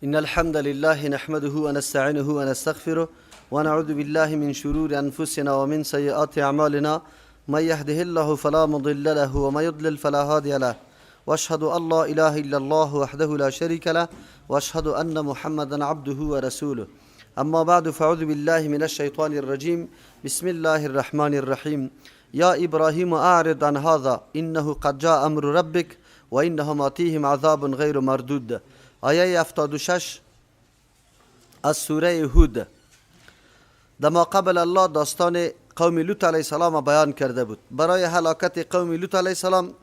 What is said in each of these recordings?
إن الحمد لله نحمده ونستعينه ونستغفره ونعوذ بالله من شرور أنفسنا ومن سيئات أعمالنا. من يهده الله فلا مضل له ومن يضلل فلا هادي له. واشهد أن لا إله إلا الله وحده لا شريك له واشهد أن محمدا عبده ورسوله. أما بعد، فأعوذ بالله من الشيطان الرجيم. بسم الله الرحمن الرحيم. يا إبراهيم أعرض عن هذا إنه قد جاء أمر ربك وإنهم آتيهم عذاب غير مردود. آیه 76 از سوره هود. دما قبل الله داستان قوم لوط علیه السلام بیان کرده بود. برای هلاکت قوم لوط علیه السلام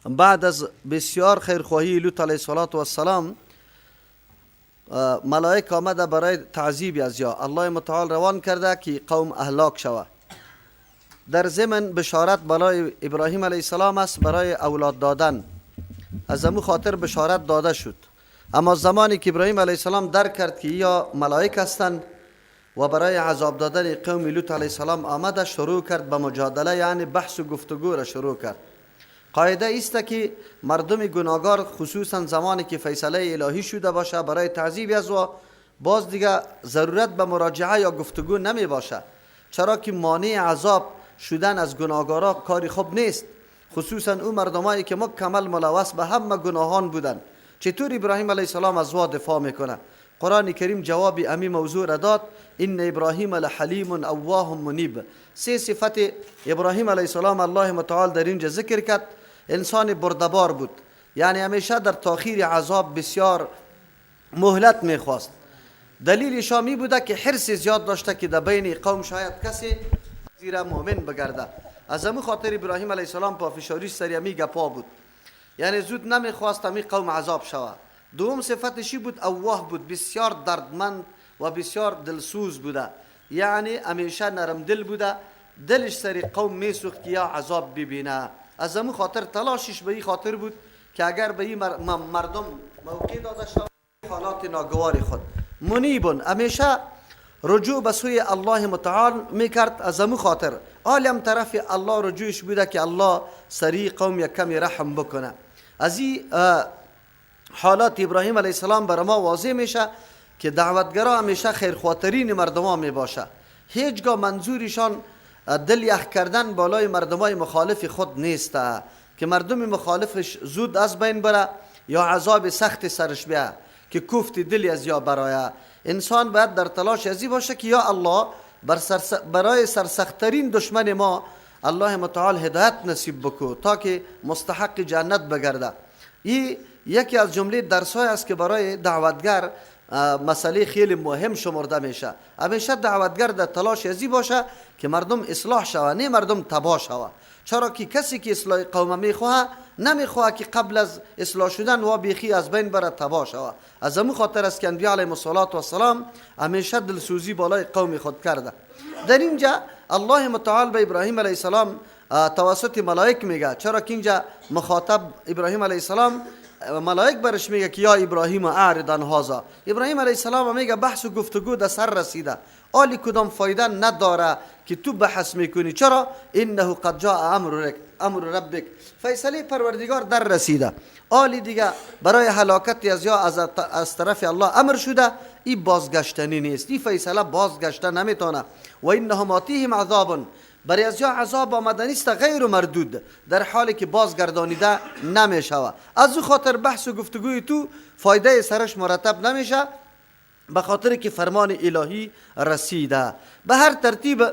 بعد از بسیار خیرخواهی لوط علیه السلام ملائک آمده برای تعذیب از یا الله متعال روان کرده که قوم اهلاک شود. در ضمن بشارت برای ابراهیم علیه السلام است برای اولاد دادن، از امو خاطر بشارت داده شد. اما زمانی که ابراهیم علیه السلام درک کرد که یا ملائک هستند و برای عذاب دادن قوم لوط علیه السلام آمده، شروع کرد به مجادله، یعنی بحث و گفتگو را شروع کرد. قاعده است که مردم گناهگار خصوصا زمانی که فیصله الهی شده باشه برای تعذیب از و باز دیگه ضرورت به مراجعه یا گفتگو نمی باشه، چرا که مانع عذاب شدن از گناهگارا کاری خوب نیست، خصوصا او مردمایی که مکمل ملوث به همه گناهان بودن. چطور ابراهیم علیه السلام از وا دفاع میکنه؟ قرآن کریم جواب امی موضوع را داد: ان ابراهیم لحلیم اواه منیب. سه صفت ابراهیم علیه السلام الله متعال در اینجا ذکر کرد. انسان بردبار بود، یعنی همیشه در تاخیر عذاب بسیار مهلت میخواست. دلیل شامی بوده که حرص زیاد داشته که در بین قوم شاید کسی زیرا مؤمن بگرده. از همون خاطر ابراهیم علیه السلام پافشاری سری امی گپا بود، یعنی زود نمیخواست امی قوم عذاب شود. دوم صفتشی بود اواه بود، بسیار دردمند و بسیار دلسوز بوده، یعنی همیشه نرم دل بوده، دلش سری قوم میسوخت که یا عذاب ببینه. از همون خاطر تلاشش به این خاطر بود که اگر به این مردم موقع داده شود حالات ناگوار خود. منیبون همیشه رجوع به سوی الله متعال میکرد. از همون خاطر عالم طرف الله رجوعش بوده که الله سری قوم یک کمی رحم بکنه. از این حالات ابراهیم علیه السلام بر ما واضح میشه که دعوتگرا همیشه خیرخواترین مردم ها میباشه. هیچگاه منظورشان دل یخ کردن بالای مردمای مخالف خود نیست که مردم مخالفش زود از بین بره یا عذاب سخت سرش بیه که کوفت دلی از یا برایه. انسان باید در تلاش ازی باشه که یا الله برای سرسختترین دشمن ما الله متعال هدایت نصیب بکو تا که مستحق جنت بگرده. این یکی از جمله درس های است که برای دعوتگر مسئله خیلی مهم شمرده میشه. همیشه دعوتگر در تلاش ازی باشه که مردم اصلاح شوه، نه مردم تباه شوه. چرا که کسی که اصلاح قوم میخواه نمیخواه که قبل از اصلاح شدن و بیخی از بین بره تباه شوه. از همون خاطر است که انبیاء علیهم الصلاة والسلام همیشه دلسوزی بالای قوم خود کرده. در اینجا الله متعال به ابراهیم علیه السلام توسط ملائک میگه، چرا که اینجا مخاطب ابراهیم علیه السلام ملائک برش میگه که یا ابراهیم اعرض عن هذا. ابراهیم علیه السلام میگه بحث و گفتگو در سر رسیده، آلی کدام فایده نداره که تو بحث میکنی. چرا؟ انه قد جاء امر ربک، فیصله پروردگار در رسیده. آلی دیگه برای هلاکت از یا از طرف الله امر شده، این بازگشتنی نیست، این فیصله بازگشته نمیتونه. و انهم آتیهم عذاب، برای از یا عذاب آمده نیست غیر مردود، در حالی که بازگردانیده نمیشوه. از او خاطر بحث و گفتگوی تو فایده سرش مرتب نمیشه، به خاطر که فرمان الهی رسیده. به هر ترتیب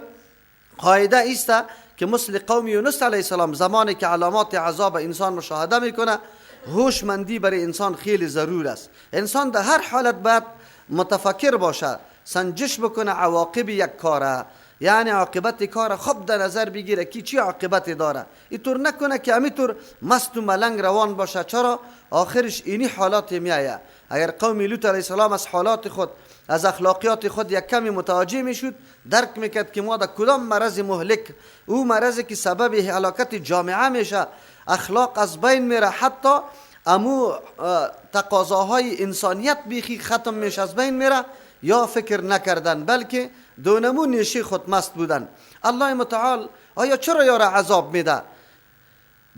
قاعده است که مثل قوم یونس علیه السلام زمانی که علامات عذاب انسان مشاهده میکنه، هوشمندی برای انسان خیلی ضرور است. انسان در هر حالت باید متفکر باشه، سنجش بکنه عواقب یک کاره، یعنی عاقبت کار خوب در نظر بگیره که چی عاقبت داره. اینطور نکنه که همینطور مست و ملنگ روان باشه، چرا آخرش اینی حالات میآید. اگر قوم لوط علیه السلام از حالات خود، از اخلاقیات خود یک کمی متوجه میشد، درک میکرد که ما در کدام مرض مهلک، او مرضی که سبب هلاکت جامعه میشه، اخلاق از بین میره، حتی امو تقاضاهای انسانیت بیخی ختم میشه، از بین میره، یا فکر نکردن بلکه دونمو نیشی خود مست بودن. الله متعال آیا چرا یارا عذاب میده؟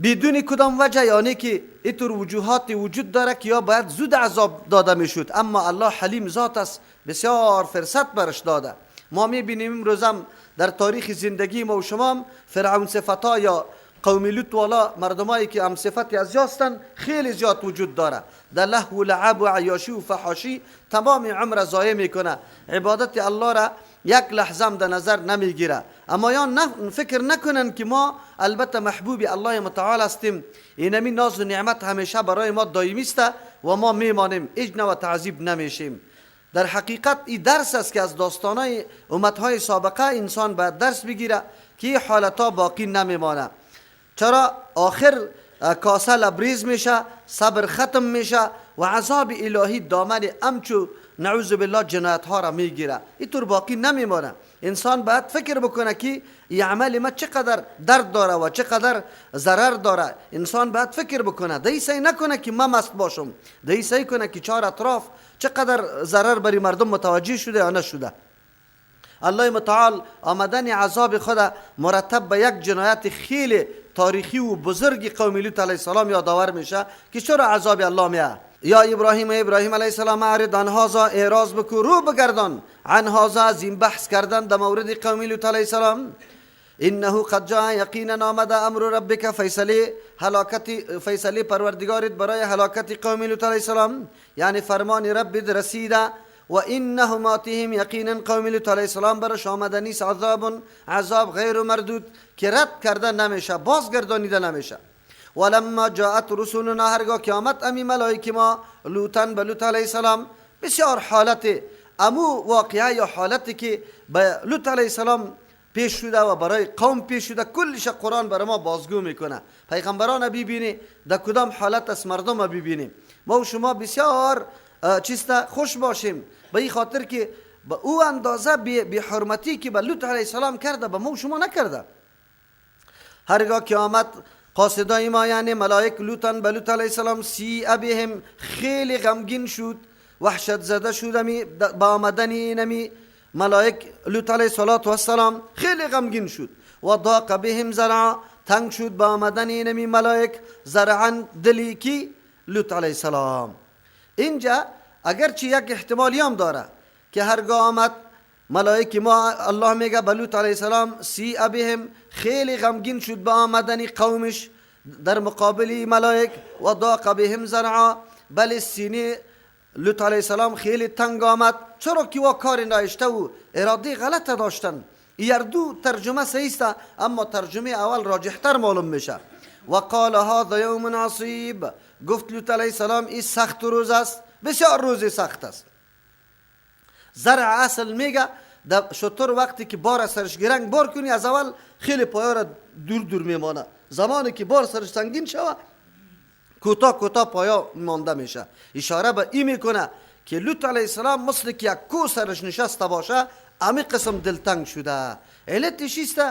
بدون کدام وجه، یعنی که اینطور وجوهات وجود داره که یا باید زود عذاب داده میشد، اما الله حلیم ذات است، بسیار فرصت برش داده. ما میبینیم امروز هم در تاریخ زندگی ما و شما فرعون صفتا یا قوم لوط والا مردمایی که هم صفت از هستن خیلی زیاد وجود داره. در لهو و لعب و عیاشی و فحاشی تمام عمر ضایع میکنه، عبادت الله را یک لحظه هم در نظر نمیگیره. اما یا فکر نکنن که ما البته محبوب الله متعال هستیم، اینمی ناز و نعمت همیشه برای ما دائمی است و ما میمانیم، هیچ نوع تعذیب نمیشیم. در حقیقت این درس است که از داستانای امتهای سابقه انسان باید درس بگیره که این حالتها باقی نمیمانه. چرا آخر کاسه لبریز میشه، صبر ختم میشه و عذاب الهی دامن امچو نعوذ بالله جنایت ها را میگیره. اینطور باقی نمیمانه. انسان باید فکر بکنه که این عمل ما چقدر درد داره و چقدر ضرر داره. انسان باید فکر بکنه، دی سعی نکنه که من مست باشم، دی سعی کنه که چهار اطراف چقدر ضرر بری مردم متوجه شده یا نشده. الله متعال آمدن عذاب خود مرتب به یک جنایت خیلی تاریخی و بزرگ قوم لوط علیه السلام یادآور میشه که چرا عذاب الله میاد. یا ابراهیم، ابراهیم علیه السلام، اعرض عن هذا، اعراض بکو، رو بگردان، عن هذا از این بحث کردن در مورد قوم لوط علیه السلام. انه قد جاء یقینا آمده امر ربک، فیصله هلاکت، فیصله پروردگارت برای هلاکت قوم لوط علیه السلام، یعنی فرمان رب رسیده. و انهم آتیهم یقینا قوم لوط علیه السلام برش آمدنی عذاب، عذاب غیر مردود که رد کرده نمیشه، بازگردانیده نمیشه. ولما جاءت رسولنا، هرگاه که آمد امی ملائک ما لوطا به لوط علیه السلام، بسیار حالت امو واقعه یا حالتی که به لوط علیه السلام پیش شده و برای قوم پیش شده کلش قرآن برای ما بازگو میکنه. پیغمبران ببینی در کدام حالت است، مردم ببینیم. ما و شما بسیار چیست خوش باشیم به این خاطر که به او اندازه بی حرمتی که به لوط علیه السلام کرده به ما و شما نکرده. هرگاه که آمد قاصدای ما یعنی ملائک لوطا به لوط علیه السلام، سیء بهم، خیلی غمگین شد، وحشت زده شد با آمدن اینمی ملائک لوط علیه السلام خیلی غمگین شد. و ضاق بهم ذرعا، تنگ شد با آمدن اینمی ملائک، ذرعا دلی کی لوط علیه السلام. اینجا اگرچه یک احتمالی هم داره که هرگاه آمد ملائک ما، الله میگه به لوط علیه السلام سیء بهم، خیلی غمگین شد با آمدن قومش در مقابل ملائک. و ضاق بهم ذرعا، بله سینه لوط علیه السلام خیلی تنگ آمد، چرا که وا کار نایشته و اراده غلط داشتن. دو ترجمه صحیح است، اما ترجمه اول راجحتر معلوم میشه. و قال هذا یوم عصیب، گفت لوط علیه السلام این سخت روز است، بسیار روز سخت است. زرع اصل میگه در شتر وقتی که بار سرش گرنگ بار کنی از اول خیلی پایا را دور دور میمانه، زمانی که بار سرش سنگین شوه کوتاه کوتاه پایا مانده میشه. اشاره به این میکنه که لوط علیه السلام مثل که یک کو سرش نشسته باشه امی قسم دلتنگ شده. علتش است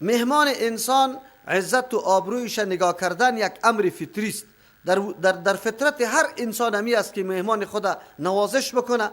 مهمان انسان عزت و آبرویش نگاه کردن یک امر فطری است. در فطرت هر انسان همی است که مهمان خود نوازش بکنه،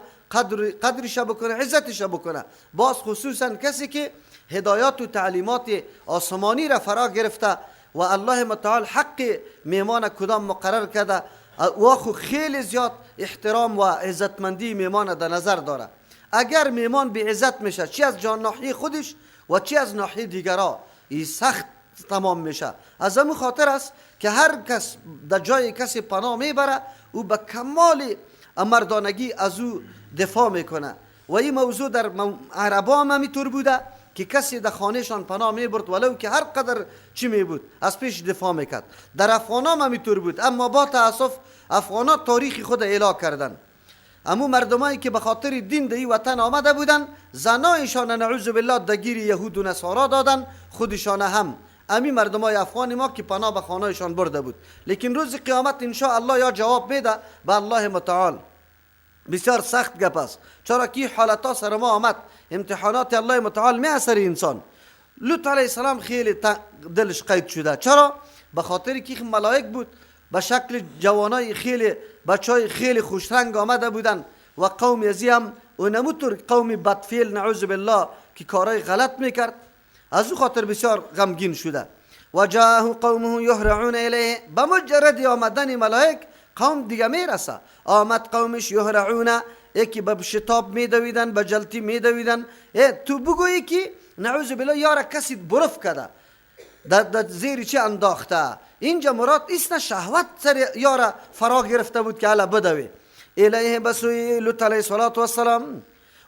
قدرش بکنه، عزتش بکنه. باز خصوصا کسی که هدایات و تعلیمات آسمانی را فرا گرفته و الله متعال حق مهمان کدام مقرر کرده و خو خیلی زیاد احترام و عزتمندی مهمان در نظر داره. اگر مهمان بی عزت میشه چی از جان ناحیه خودش و چی از ناحیه دیگرا، این سخت تمام میشه. از همون خاطر است که هر کس در جای کسی پناه میبره او به کمال مردانگی از او دفاع میکنه. و این موضوع در عربا هم همینطور بوده که کسی در خانهشان پناه میبرد ولو که هر قدر چی میبود از پیش دفاع میکرد. در افغان هم همینطور بود، اما با تاسف افغان ها تاریخ خود اعلا کردن. امو مردمایی که به خاطر دین در این وطن آمده بودن زنایشان نعوذ بالله دگیر یهود و نصارا دادن، خودشان هم امی مردمای افغان ما که پناه به خانهشان برده بود. لیکن روز قیامت ان شاء الله یا جواب میده به الله متعال. بسیار سخت گپ است، چرا که حالتا سر ما آمد، امتحانات الله متعال می اثر انسان. لوط علیه السلام خیلی دلش قید شده، چرا؟ به خاطر که ملائک بود، به شکل جوانای خیلی بچای خیلی خوشرنگ آمده بودن و قوم ازی هم و نموتور قوم بدفعل نعوذ بالله که کارای غلط میکرد، از او خاطر بسیار غمگین شده. و جاءه قومه یهرعون الیه، به مجرد آمدن ملائک قوم دیگه میرسه. آمد قومش یهرعون، یکی به شتاب میدویدن، به جلتی میدویدن. تو بگویی که نعوذ بالله یاره کسی برف کرده در زیر چه انداخته. اینجا مراد ایست شهوت سر یاره فرا گرفته بود که علا بدوی. الیه بسوی لوط علیه الصلاة والسلام.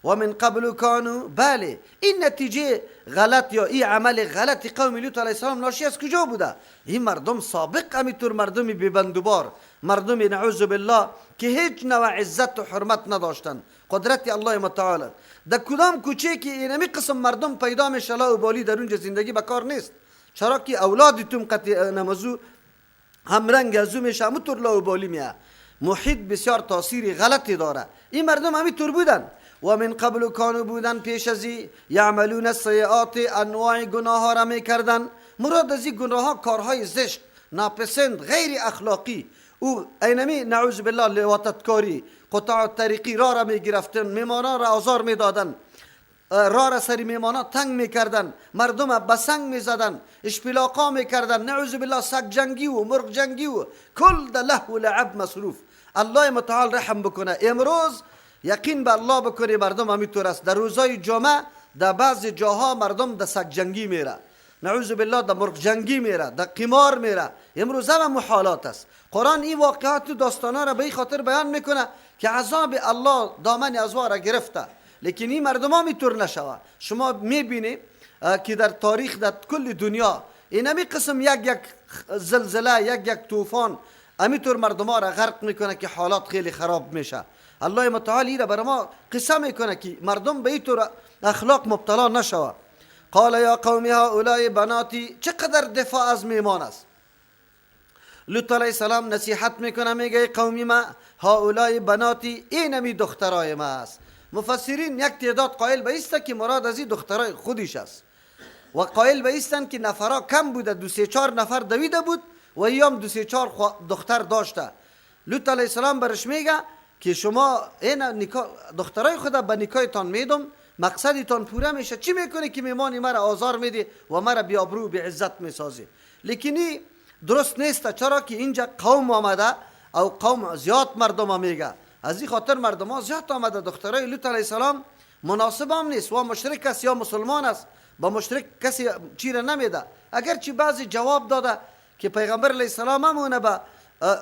و من قبل کانو، بله این نتیجه غلط یا این عمل غلط قوم لوط علیه السلام ناشی از کجا بوده؟ این مردم سابق همینطور مردم بیبندوبار، مردم نعوذ بالله که هیچ نوع عزت و حرمت نداشتن. قدرت الله متعال در کدام کوچه که اینمی قسم مردم پیدا میشه لا ابالی در اونجا زندگی به کار نیست، چرا که اولاد توم قطع نمازو هم رنگ ازو میشه، همونطور لا ابالی میه. محیط بسیار تاثیر غلطی داره. این مردم همینطور بودن. و من قبل کانو بودن پیش ازی، یعملون السیئات، انواع گناه ها را میکردن. مراد از این گناه ها کارهای زشت، ناپسند، غیر اخلاقی. او اینمی نعوذ بالله لواطتکاری، قطاع طریقی، را را میگرفتن، میمانان را آزار میدادن، را را سری میمانان تنگ میکردن، مردم به سنگ میزدن، اشپلاقا میکردن، نعوذ بالله سگ جنگی و مرغ جنگی و کل در لهو و لعب مصروف. الله متعال رحم بکنه. امروز یقین به الله بکنی مردم همینطور است. در روزای جمعه در بعض جاها مردم در سگ جنگی میره، نعوذ بالله در مرغ جنگی میره، در قمار میره. امروز هم محالات است. قرآن این واقعات و داستانا را به این خاطر بیان میکنه که عذاب الله دامن از را گرفته، لیکن این مردم ها میطور نشوه. شما میبینی که در تاریخ در کل دنیا این همی قسم یک یک زلزله، یک یک طوفان همینطور مردم ها را غرق میکنه که حالات خیلی خراب میشه. الله متعال را برای ما قصه میکنه که مردم به اینطور اخلاق مبتلا نشوه. قال یا قوم هؤلاء بناتی، چقدر دفاع از میمان است. لوط علیه السلام نصیحت میکنه، میگه قومی ما هؤلاء بناتی، اینمی دخترای ما است. مفسرین یک تعداد قائل به ایست که مراد از این دخترای خودش است و قائل به ایستن که نفرا کم بوده، 2 3 4 نفر دویده بود و ایام 2 3 4 دختر داشته. لوط علیه السلام برش میگه که شما این نکاح دخترای خود به نکاحتان میدم، مقصدتان پوره میشه، چی میکنی که میمانی مرا آزار میدی و مرا بی آبرو بی عزت میسازی؟ لیکنی درست نیست، چرا که اینجا قوم آمده او قوم زیاد مردم میگه، از این خاطر مردم ها زیاد آمده. دخترای لوط علیه السلام مناسب هم نیست، و مشرک است یا مسلمان است، با مشرک کسی چی را نمیده. اگرچه بعضی جواب داده که پیغمبر علیه السلام هم اونه به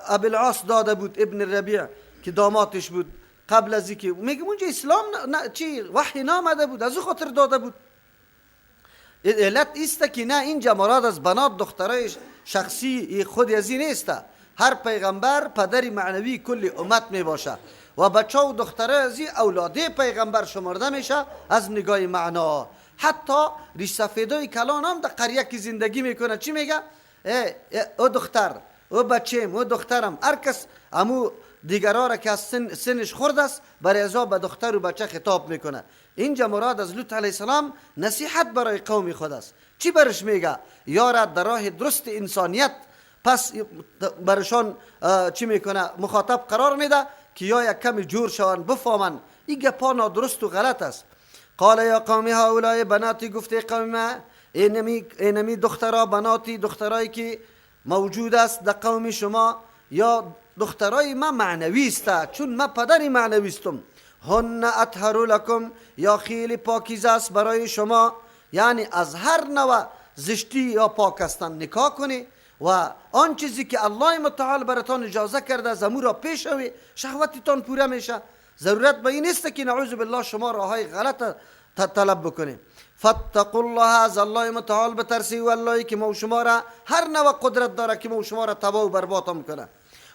ابوالعاص داده بود، ابن ربیع که دامادش بود، قبل از اینکه میگم اونجا اسلام نه چی وحی نامده بود، از او خاطر داده بود. علت ایست که نه اینجا مراد از بنات دخترای شخصی خود از این نیست. هر پیغمبر پدر معنوی کل امت می باشه و بچه و دخترای از این اولاده پیغمبر شمرده میشه از نگاه معنا. حتی ریش سفیدای کلان هم در قریه که زندگی میکنه چی میگه؟ او دختر، او بچیم، او دخترم. هر کس امو دیگرها را که از سنش خورد است برای ازا به دختر و بچه خطاب میکنه. اینجا مراد از لوط علیه السلام نصیحت برای قوم خود است. چی برش میگه؟ یارا در راه درست انسانیت پس برشان چی میکنه؟ مخاطب قرار میده که یا یک کمی جور شوند بفهمن این گپا نادرست و غلط است. قال یا قوم هؤلاء بناتی، گفته قوم ما اینمی دخترا، بناتی دخترایی که موجود است در قوم شما یا دخترای ما معنوی است، چون ما پدری معنوی استم. هن اطهر لکم، یا خیلی پاکیزه است برای شما، یعنی از هر نوع زشتی یا پاک هستند نکاح کنی و آن چیزی که الله متعال براتان اجازه کرده از امور را پیش روی، شهوتتان پوره میشه. ضرورت به این نیست که نعوذ بالله شما راههای غلط طلب بکنید. فاتقوا الله، از الله متعال بترسی و الله که ما شما را هر نوع قدرت داره که ما شما را تباه و برباد هم کنه.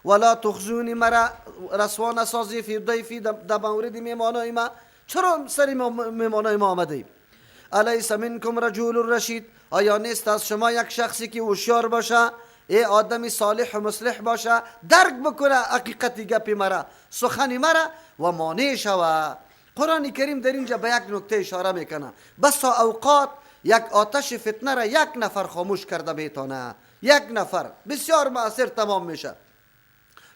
ولا تخزونی، مرا رسوا نسازی، فی ضیفی، در مورد میمانای ما. چرا سر میمانای ما آمده ایم؟ الیس منکم رجل رشید، آیا نیست از شما یک شخصی که هوشیار باشه، ای آدمی صالح و مصلح باشه، درک بکنه حقیقت گپ مرا، سخن مرا و مانع شوه. قرآن کریم در اینجا به یک نکته اشاره میکنه. بسا اوقات یک آتش فتنه را یک نفر خاموش کرده میتونه، یک نفر بسیار مؤثر تمام میشه.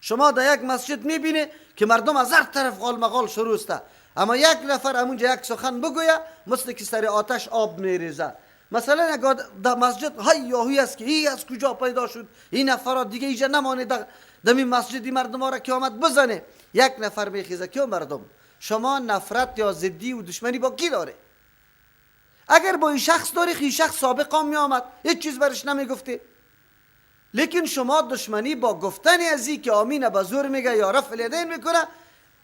شما در یک مسجد میبینی که مردم از هر طرف غال مغال شروع است، اما یک نفر همونجا یک سخن بگویه مثل که سر آتش آب میریزه. مثلا اگر در مسجد های یاهوی است که ای از کجا پیدا شد، این نفرات دیگه اینجا نمانه، در این مسجد مردم ها را که آمد بزنه. یک نفر میخیزه که مردم شما نفرت یا ضدی و دشمنی با کی داره؟ اگر با این شخص داری، این شخص سابق هم می آمد، هیچ چیز برش نمیگفتی. لیکن شما دشمنی با گفتن از این که آمین به زور میگه یا رفع الیدین میکنه،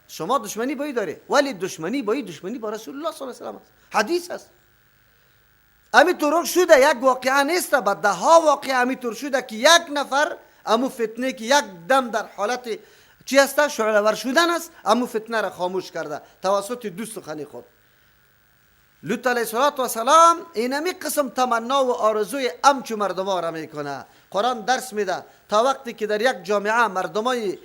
شما دشمنی با این داره. ولی دشمنی با این دشمنی با رسول الله صلی الله علیه و سلم است، حدیث است. همینطور شده، یک واقعه نیست، به ده ها واقعه همینطور شده که یک نفر امو فتنه که یک دم در حالت چی هست، شعله ور شدن است، امو فتنه را خاموش کرده توسط دوست سخنی خود. لوط علیه السلام اینمی قسم تمنا و آرزوی امچو مردم را میکنه. قرآن درس میده تا وقتی که در یک جامعه مردمای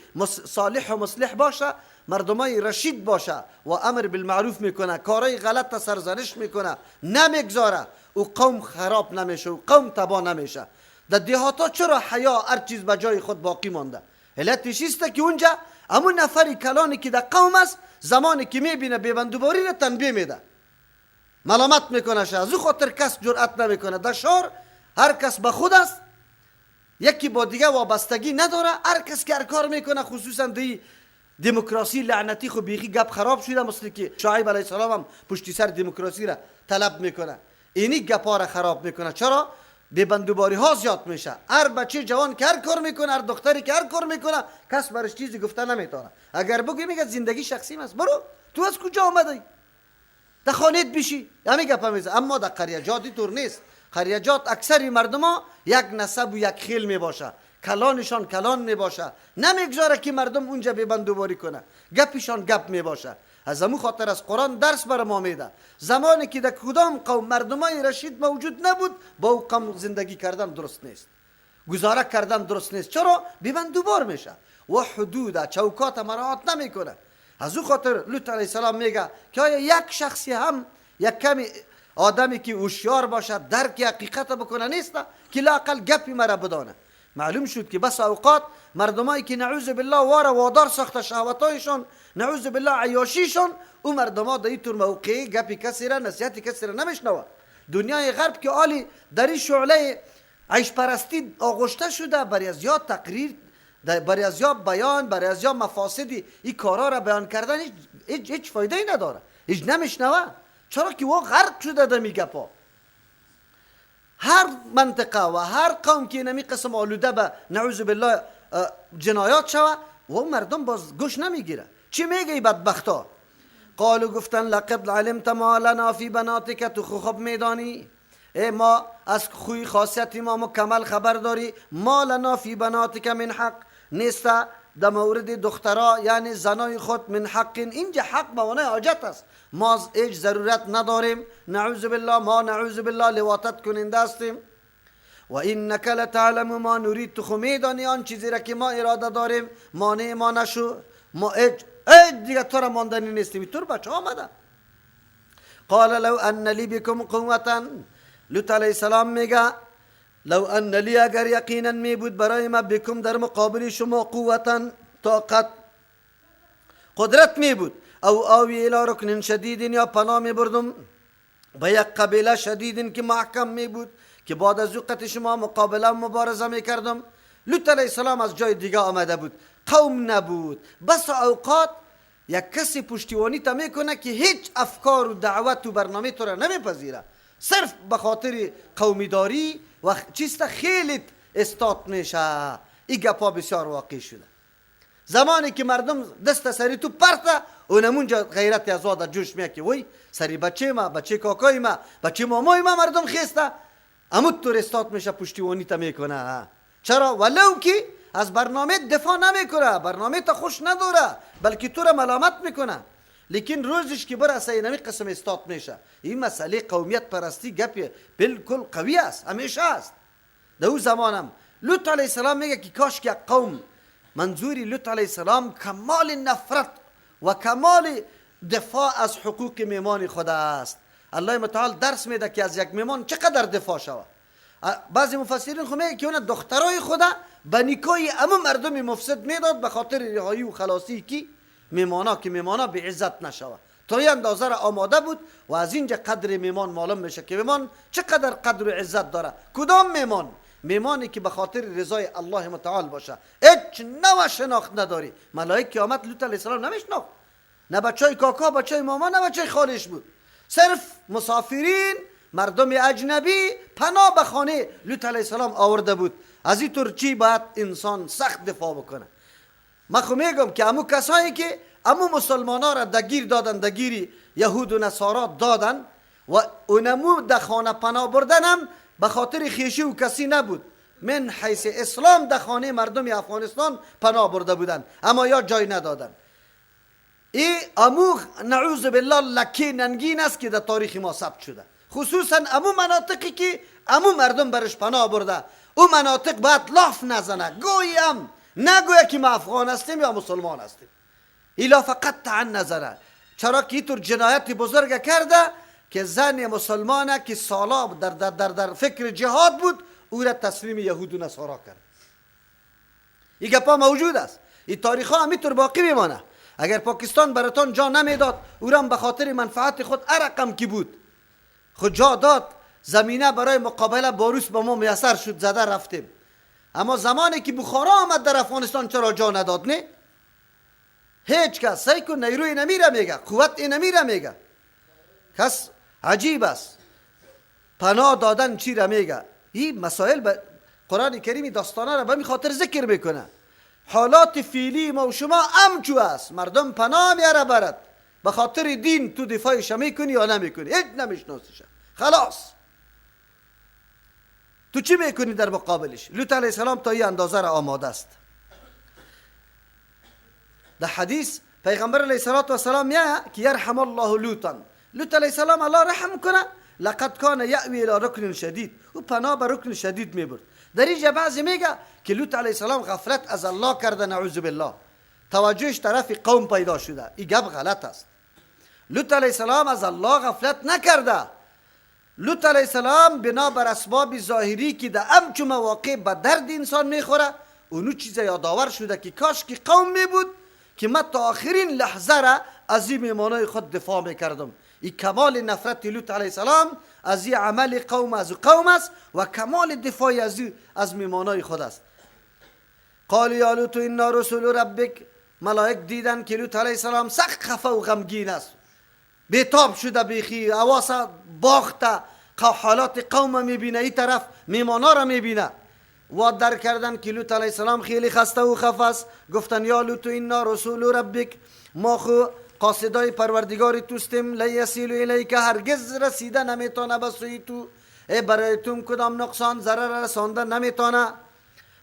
صالح و مصلح باشه، مردمای رشید باشه و امر بالمعروف میکنه، کارای غلط سرزنش میکنه، نمیگذاره، او قوم خراب نمیشه، او قوم تباه نمیشه. در دهاتا چرا حیا هر چیز به جای خود باقی مانده؟ علتش است که اونجا همون نفری کلانی که در قوم است، زمانی که میبینه بیبندوباری را تنبیه میده، ملامت میکنه، از او خاطر کس جرأت نمیکنه. در شهر هر کس به خود است، یکی با دیگه وابستگی نداره، هر کس که هر کار میکنه، خصوصا دی دموکراسی لعنتی خو بیخی گپ خراب شده، مثل که شعیب علیه السلام هم پشتی سر دموکراسی را طلب میکنه، اینی گپا را خراب میکنه. چرا؟ بیبندوباری ها زیاد میشه. هر بچه جوان که هر کار میکنه، هر دختری که هر کار میکنه، کس برش چیزی گفته نمیتونه. اگر بگی میگه زندگی شخصی است، برو تو از کجا آمدی، در خانهت بشی، همین گپ میزنه. اما در قریه طور نیست. قریه اکثر مردم ها یک نسب و یک خیل میباشه، کلانشان کلان میباشه، نمیگذاره که مردم اونجا بیبندوباری کنه، گپشان گپ میباشه. از امو خاطر از قرآن درس بر ما میده زمانی که در کدام قوم مردمای رشید موجود نبود، با او قوم زندگی کردن درست نیست، گزاره کردن درست نیست. چرا؟ بیبندوبار میشه و حدود چوکات مراعات نمیکنه. از او خاطر لوط علیه السلام میگه که آیا یک شخصی هم یک کمی آدمی که هوشیار باشد درک حقیقت بکنه نیست که لااقل گپی مرا بدانه. معلوم شد که بس اوقات مردمایی که نعوذ بالله واره وادار ساخته شهوتایشان، نعوذ بالله عیاشیشان، او مردما در این طور موقعی گپی کسی را، نصیحت کسی را نمیشنوه. دنیای غرب که عالی در این شعله عیش پرستی آغشته شده، برای از یا تقریر، برای از یا بیان، برای از یا مفاسدی این کارا را بیان کردن هیچ فایده ای نداره، هیچ نمیشنوه. چرا که او غرق شده در می گپا. هر منطقه و هر قوم که نمی قسم آلوده به نعوذ بالله جنایات شوه، و مردم باز گوش نمیگیره. چی میگی بدبختا؟ قالو گفتن لقد علمت ما لنا فی بناتک، تو خوب میدانی ای ما از خوی خاصیت ما مکمل خبر داری. ما لنا فی بناتک من حق، نیست در مورد دخترا یعنی زنای خود من حق. اینجا حق به معنای حاجت است، ما از هیچ ضرورت نداریم، نعوذ بالله، ما نعوذ بالله لواطت کننده هستیم. و انک لتعلم ما نرید، تو خو میدانی آن چیزی را که ما اراده داریم، مانع ما نشو، ما هیچ دیگه تو را ماندنی نیستیم. تو بچه آمده. قال لو ان لی بكم قوة، لوط علیه السلام میگه لو ان لی، اگر یقینا می بود برای ما، بکم در مقابل شما، قوتا طاقت قدرت می بود، او آوی الی رکن شدید، یا پناه می بردم به یک قبیله شدید که محکم می بود که بعد از وقت شما مقابله مبارزه می کردم. لوط علیه السلام از جای دیگه آمده بود، قوم نبود. بس اوقات یک کسی پشتیبانی تا میکنه که هیچ افکار و دعوت و برنامه تو را نمیپذیره، صرف به خاطر قومیداری و چیست خیلی استاد میشه. این گپا بسیار واقع شده. زمانی که مردم دست سری تو پرته، اونم اونجا غیرت از آده جوش میاد که وای سری بچه ما، بچه کاکای ما، بچه مامای ما مردم خیسته، امود تو استاد میشه، پشتیبانی تا میکنه. چرا؟ ولو که از برنامه دفاع نمیکنه، برنامه تا خوش نداره، بلکه تو را ملامت میکنه. لیکن روزش که برسه اینمی قسم استاد میشه. این مسئله قومیت پرستی گپ بالکل قوی است، همیشه است. در او زمانم لوط علیه السلام میگه که کاش که قوم، منظوری لوط علیه السلام کمال نفرت و کمال دفاع از حقوق میمان خدا است. الله متعال درس میده که از یک میمان چقدر دفاع شود. بعضی مفسرین خو میگه که اون دخترای خدا به نیکای امو مردم مفسد میداد به خاطر رهایی و خلاصی کی میمانا، که میمانا به عزت نشوه. تا این اندازه را آماده بود. و از اینجا قدر میمان معلوم میشه که میمان چقدر قدر و عزت داره. کدام میمان؟ میمانی که به خاطر رضای الله متعال باشه. هیچ نوع شناخت نداری. ملائک که آمد لوط علیه السلام نمیشناخت، نه بچای کاکا، بچای ماما، نه بچای خالش بود. صرف مسافرین، مردم اجنبی پناه به خانه لوط علیه السلام آورده بود. از این طور چی باید انسان سخت دفاع بکنه. من خو میگم که امو کسایی که امو مسلمان ها را دگیر دادن، دگیری یهود و نصارا دادن و اونمو در خانه پناه بردن هم به خاطر خیشی و کسی نبود، من حیث اسلام در خانه مردم افغانستان پناه برده بودن، اما یا جای ندادن. ای امو نعوذ بالله لکه ننگین است که در تاریخ ما ثبت شده، خصوصا امو مناطقی که امو مردم برش پناه برده، او مناطق باید لاف نزنه، گویی هم نگویه که ما افغان هستیم یا مسلمان هستیم. ایلا فقط تعن نزنه. چرا که اینطور جنایت بزرگ کرده که زن مسلمانه که سالا در, در, در, در فکر جهاد بود، او را تسلیم یهود و نصارا کرد. این گپا موجود است، این تاریخ ها همینطور باقی میمانه. اگر پاکستان براتان جا نمیداد، او را به خاطر منفعت خود ارقم کی بود خود جا داد، زمینه برای مقابله با روس به ما میسر شد، زده رفتیم. اما زمانی که بخارا آمد در افغانستان چرا جا نداد؟ نه هیچ کس سعی کن نیروی نمیره میگه، قوت نمیره میگه. کس عجیب است. پناه دادن چی را میگه؟ این مسائل به قرآن کریم داستانه را به می خاطر ذکر میکنه. حالات فعلی ما و شما امچو است. مردم پناه میاره برد به خاطر دین، تو دفاعش میکنی یا نمیکنی؟ هیچ نمیشناسیش، خلاص. تو چی میکنی در مقابلش؟ لوط علیه السلام تا این اندازه را آماده است. در حدیث پیغمبر علیه السلام میگه که یرحم الله لوطا، لوط علیه السلام الله رحم کنه، لقد کان یأوی الی رکن شدید، او پناه به رکن شدید میبرد. در اینجا بعضی میگه که لوط علیه السلام غفلت از الله کرده، نعوذ بالله، توجهش طرف قوم پیدا شده. این گپ غلط است. لوط علیه السلام از الله غفلت نکرده. لوط علیه السلام بنابر اسباب ظاهری که در امچو مواقع به درد انسان میخوره، اونو چیز یادآور شده که کاش که قوم میبود که من تا آخرین لحظه را از این میمانای خود دفاع میکردم. این کمال نفرت لوط علیه السلام از این عمل قوم از قوم است و کمال دفاع از میمانای خود است. قال یا لوط انا رسول ربک، ملائک دیدن که لوط علیه السلام سخت خفه و غمگین است، بیتاب شده، بیخی حواس باخته، حالات قوم میبینه، این طرف میمانا را میبینه. و در کردن که لوط علیه السلام خیلی خسته و خفه است. گفتن یا لوط انا رسول ربک، ما خو قاصدای پروردگار توستیم، لا یصل الیک، هرگز رسیده نمیتونه به سوی تو، ای برای تو کدام نقصان ضرر رسانده نمیتونه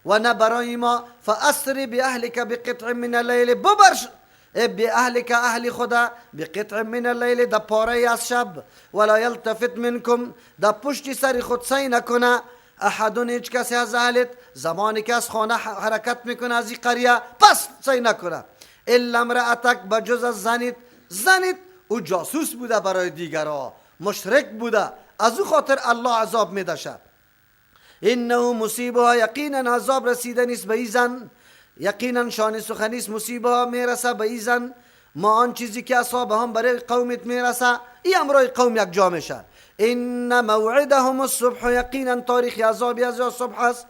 و نه برای ما. فاسر باهلک بقطع من اللیل، ببرش باهلک اهل خدا، بقطع من اللیل، د پاره از شب، ولا یلتفت منکم، د پشت سر خود سعی نکنه، احد هیچ کسی از اهلت، زمانی که از خانه حرکت میکنه از این قریه پس سعی نکنه، الا امرأتک، بجز از زنت. زنت او جاسوس بوده برای دیگرها، مشرک بوده، از او خاطر الله عذاب میدشه. انه مصیبها، یقینا عذاب رسیده نیست به این زن، یقینا شان سخنیست مصیبها میرسه به این زن، ما آن چیزی که اصابه هم برای قومت میرسه، این امرای قوم یک جا میشه. ان موعدهم الصبح، یقینا تاریخ عذاب از صبح است.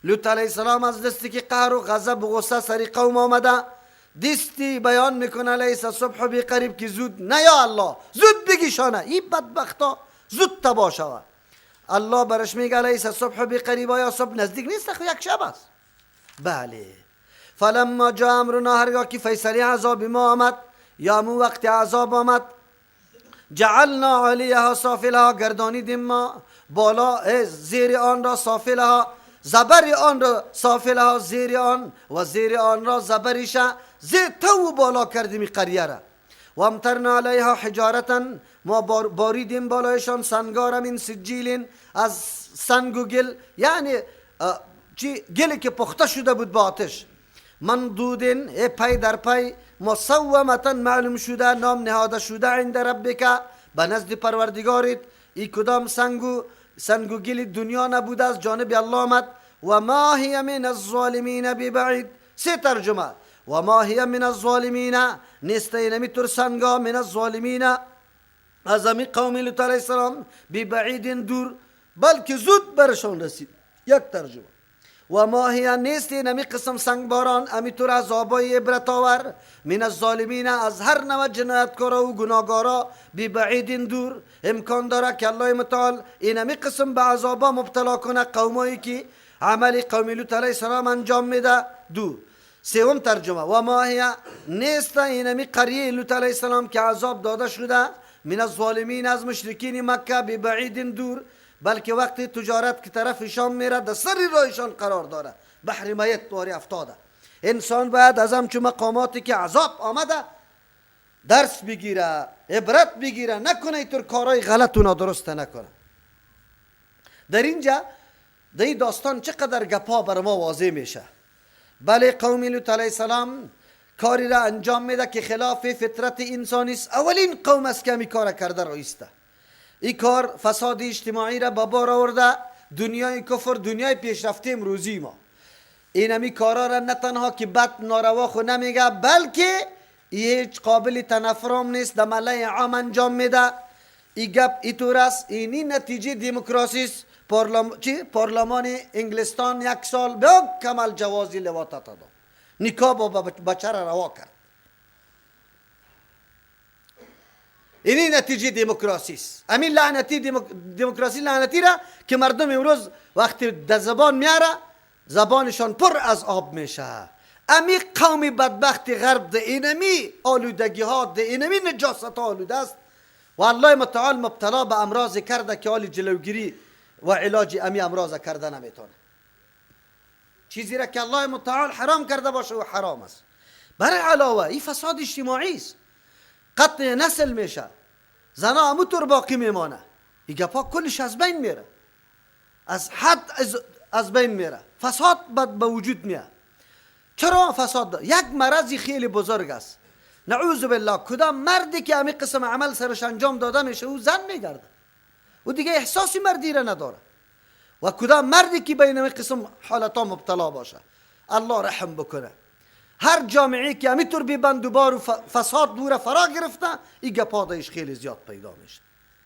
لوط علیه السلام از دستی که قهر و غضب و غصه سر قوم آمده، دستی بیان میکنه لیس الصبح بقریب، که زود نه یا الله، زود بگیشانه این بدبختا، زود تباه شوه. الله برش میگه لیس الصبح بقریب، یا صبح نزدیک نیست، خو یک شب است. بله. فلما جاء امرنا، هرگاه که فیصله عذاب ما آمد، یا مو وقت عذاب آمد، جعلنا علیها سافلها، گردانیدیم ما بالا زیر آن را سافلها، زبر آن را سافلها، زیر آن و زیر آن را زبرش زیر تو بالا کردیم قریه را. و امطرنا علیها حجارتا، ما باریدیم بالایشان سنگارم من سجیل، از سنگ و گل، یعنی چی گلی که پخته شده بود با آتش، منضود، پی در پی، مسومتا معلوم شده، نام نهاده شده، عند ربک، به نزد پروردگارت. ای کدام سنگ و گل دنیا نبوده، از جانب الله آمد. و ما هی من الظالمین ببعید. سه ترجمه، و ما هی من الظالمین، نیست اینمی طور سنگا من الظالمین از امی قوم لوط علیه السلام بی بعید دور، بلکه زود برشان رسید. یک ترجمه و ما هی نیست اینمی قسم سنگباران امی طور عذابای عبرت آور من الظالمین از هر نوع جنایتکارا و گناهکارا بی بعید دور. امکان داره که الله متعال اینمی قسم به عذابا مبتلا کنه قومایی که عمل قوم لوط علیه السلام انجام میده. دو سوم ترجمه و ما هی نیست اینمی قریه لوط علیه السلام که عذاب داده شده من الظالمین از مشرکین مکه بی بعید دور، بلکه وقتی تجارت که طرف شام میره در سر راهشان قرار داره، بحر میت واری افتاده. انسان باید از همچون مقاماتی که عذاب آمده درس بگیره، عبرت بگیره، نکنه اینطور کارهای غلط و نادرست نکنه. در اینجا در این داستان چقدر گپا بر ما واضح میشه. بله قوم لوط علیه السلام کاری را انجام میده که خلاف فطرت انسانی است. اولین قوم است که همی کار کرده رایسته. این کار فساد اجتماعی را به بار آورده، دنیای کفر، دنیای پیشرفته امروزی ما. این همی کارا را نه تنها که بد ناروا خو نمیگه، بلکه هیچ قابل تنفرم نیست، در ملأ عام انجام میده. این گپ اینطور است. اینی نتیجه دموکراسی است. پارلمان انگلستان یک سال به کمال جوازی لواطت داد، نکاح با بچه را روا کرد. اینی نتیجه دموکراسی است. همین لعنتی دموکراسی لعنتی را که مردم امروز وقتی در زبان میاره زبانشان پر از آب میشه. امی قوم بدبخت غرب ده اینمی آلودگی ها، ده اینمی نجاست ها آلوده است و الله متعال مبتلا به امراض کرده که حال جلوگیری و علاج امی امراض کرده نمیتونه. چیزی را که الله متعال حرام کرده باشه و حرام است. برای علاوه این فساد اجتماعی است، قطع نسل میشه، زنا همونطور باقی میمانه. این گپا کلش از بین میره، از حد از بین میره، فساد به وجود میاد. چرا فساد؟ یک مرضی خیلی بزرگ است، نعوذ بالله. کدام مردی که همین قسم عمل سرش انجام داده میشه او زن میگرده، او دیگه احساسی مردی را نداره. و کدام مردی که به این قسم حالتا مبتلا باشه، الله رحم بکنه. هر جامعه که همینطور بی بند و بار و فساد دور فرا گرفته، این گپا دایش خیلی زیاد پیدا میشه.